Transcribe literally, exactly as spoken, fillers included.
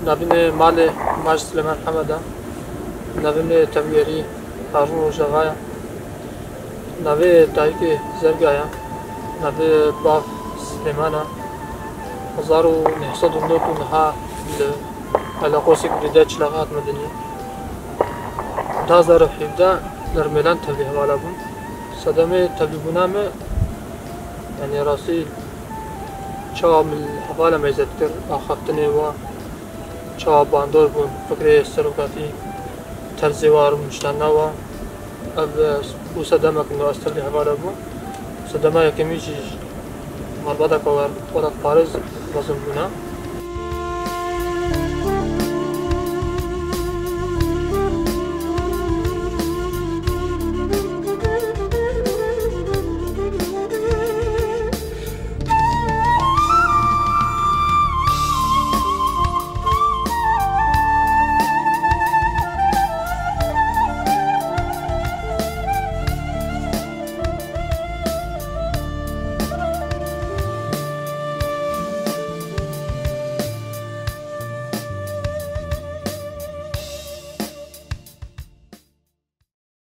Navê min malê Maj Silêman Hemed e. Navê min tevgerî Harun Rojava ye. Navê dayikê Zerga ye. Navê bav Silêman e. Hezar û neh sed û nod û neh li Elaqosê Gurîde Çilaxa hatime dinyê. Du hezar û hevdeh li Rmêlan tevlî hevala bûm. Sedemê tevlîbûna me, yanî rastî çawa min li hevala me îzet kir, axaftinê wa, çawa bandor bûn, fikrê serokatî, terzê wa, rûniştana wa. Ev, e, bû sedemek min ez tevlî hevala bûm. Sedema yekemîn jî malbateke we-, welatparêz mezin bûne.